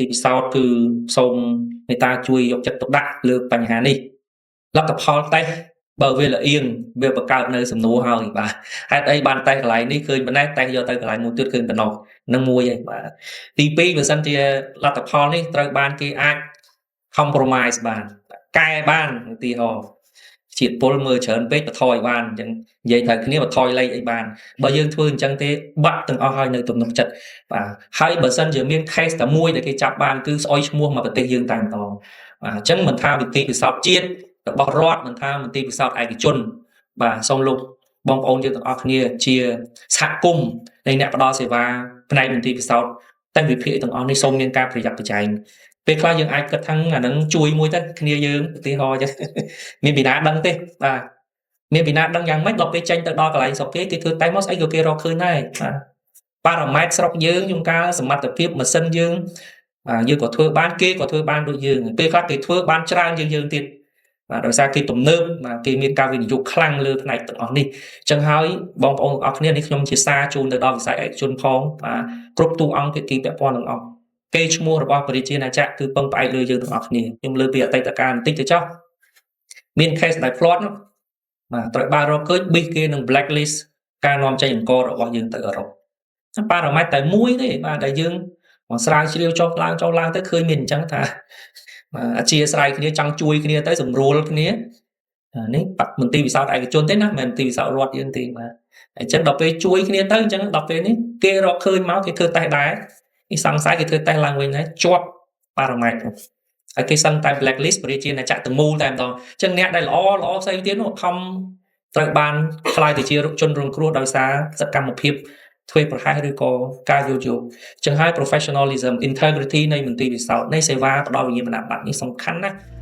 ទីពិសោធន៍គឺសូមមេត្តាជួយយកចិត្តទុកដាក់លើបញ្ហានេះលទ្ធផលតេស្តបើវាលៀងវាបង្កើតនៅសំណួរហើយបាទហេតុអីបានតេស្តកន្លែងនេះឃើញប៉ុណ្ណេះតេស្តយកទៅកន្លែងមួយទៀតឃើញប៉ុណ្ណោះនឹងមួយហើយបាទទី2បើសិនជាលទ្ធផលនេះត្រូវបានគេអាច compromise បានកែបានឧទាហរណ៍ជាតិពុលមើលច្រើនពេកបន្ថយបានអញ្ចឹងនិយាយត្រូវគ្នាបន្ថយលេខអីបានបើយើងធ្វើអញ្ចឹងទេបាក់ទាំងអស់ហើយនៅទំនុកចិត្តបាទហើយបើសិនជាមាន case តែមួយដែលគេចាប់បានគឺស្អុយឈ្មោះមកប្រទេសយើងតែម្ដងបាទអញ្ចឹងមិនថាវិធីពិសោធន៍ជាតិរបស់រដ្ឋមិនថាមន្ទីរពិសោធន៍ឯកជនបាទសូមលោកបងប្អូនយើងទាំងអស់គ្នាជាសហគមន៍នៃអ្នកផ្ដល់សេវាផ្នែកមន្ទីរពិសោធន៍តែវិភាគទាំងអស់នេះសូមមានការប្រយ័ត្នប្រយែងពេលខ្លះយើងអាចគិតថាអានឹងជួយមួយទៅគ្នាយើងឧទាហរណ៍ចឹងមានពីណាដឹងទេបាទមានពីណាដឹងយ៉ាងម៉េចដល់ពេលចេញទៅដល់កន្លែងស្រុកគេគេធ្វើតែមកស្អីក៏គេរកឃើញដែរបាទប៉ារ៉ាម៉ែត្រស្រុកយើងជួនកាលសមត្ថភាពម៉ាស៊ីនយើងបាទយើងក៏ធ្វើបានគេក៏ធ្វើបានដូចយើងពេលខ្លះគេធ្វើបានច្រើនជាងយើងទៀតបាទដោយសារគេទំនើបបាទគេមានការវិនិយោគខ្លាំងលើផ្នែកទាំងអស់នេះអញ្ចឹងហើយបងប្អូនទាំងអស់គ្នានេះខ្ញុំជាសារជូនទៅដល់វិស័យឯកជនផងបាទគ្រប់តួអង្គភាគីពាក់ព័ន្ធទាំងអស់គេឈ្មោះរបស់ប្រជាណាចក្រគឺពឹងផ្អែកលើយើងទាំងអស់គ្នាខ្ញុំលើកពីអតីតកាលបន្តិចទៅចុះមាន case ដែលភ្លាត់បាទត្រូវបានរកឃើញប៊ីសគេនឹង blacklist ការនាំចេញអង្កររបស់យើងទៅអឺរ៉ុបប៉ារ៉ាម៉ែត្រតែមួយទេបាទដែលយើងមកស្រាវជ្រាវចុះឡើងចុះឡើងទៅឃើញមានអញ្ចឹងថាបាទអធិស្ឋានគ្នាចង់ជួយគ្នាទៅសម្រួលគ្នានេះមន្ទីរវិសោធន៍ឯកជនទេណាមិនមែនមន្ទីរវិសោធន៍រដ្ឋយើងទេបាទអញ្ចឹងដល់ពេលជួយគ្នាទៅអញ្ចឹងដល់ពេលនេះគេរកឃើញមកគេធ្វើតេស្តដែរគេសង្ស័យគេធ្វើតេស្តឡើងវិញដែរជាប់ប៉ារ៉ាម៉ែត្រហើយគេសឹងតែ blacklist ប្រជាណាចក្រទាំងមូលតែម្ដងអញ្ចឹងអ្នកដែលល្អល្អផ្សេងទៀតនោះខំត្រូវបានក្លាយទៅជាជនរងគ្រោះដោយសារសកម្មភាពធ្វើប្រហែសឬក៏ការយោគយល់អញ្ចឹងហើយ professionalism integrity នៃមន្ទីរពិសោធន៍នៃសេវាផ្ដល់វិញ្ញាបនបត្រនេះសំខាន់ណាស់។